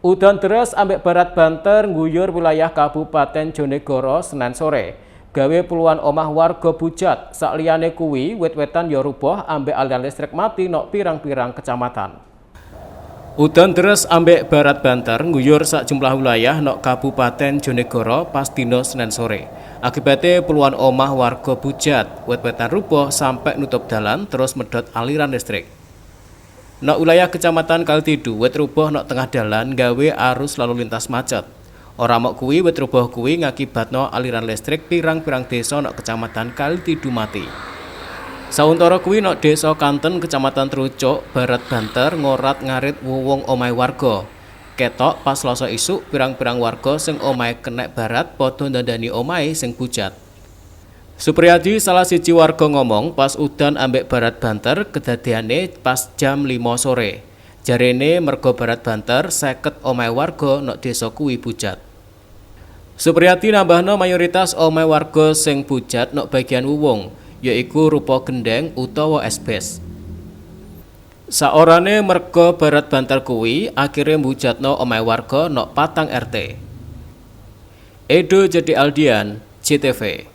Udan deres ambek barat banter ngguyur wilayah Kabupaten Jonegoro Senin sore. Gawe puluhan omah warga bujat. Sakliyane kuwi, wit-witan ya rubuh ambek aliran listrik mati nok pirang-pirang kecamatan. Udan deres ambek barat banter ngguyur sajumlah wilayah nok Kabupaten Jonegoro pas dina Senin sore. Akibate puluhan omah warga bujat, wit-witan rubuh sampai nutup dalan terus medhot aliran listrik. Nok wilayah Kecamatan Kalitidu, wit rubuh nok tengah dalan gawe arus lalu lintas macet. Ora mok kuwi, wit rubuh kuwi ngakibatno aliran listrik pirang-pirang desa nok Kecamatan Kalitidu mati. Sauntara kuwi, nok Desa Kanten, Kecamatan Trucuk, barat banter ngorat ngarit wuwung omahe warga. Ketok pas Selasa isuk pirang-pirang warga sing omahe kenek barat padha ndandani omahe sing bujat. Supriyadi, salah siji warga, ngomong pas udan ambek barat banter kedadeane pas jam 5 sore. Jarene mergo barat banter, 50 omahe warga nok desa kuwi bujat. Supriyadi nambahno mayoritas omahe warga sing bujat nok bagian wuwung, yaiku rupa gendeng utawa asbes. Saorane merga barat banter kuwi akhire mbujatno omahe warga nok 4 RT. Edo Jadi Aldian, JTV.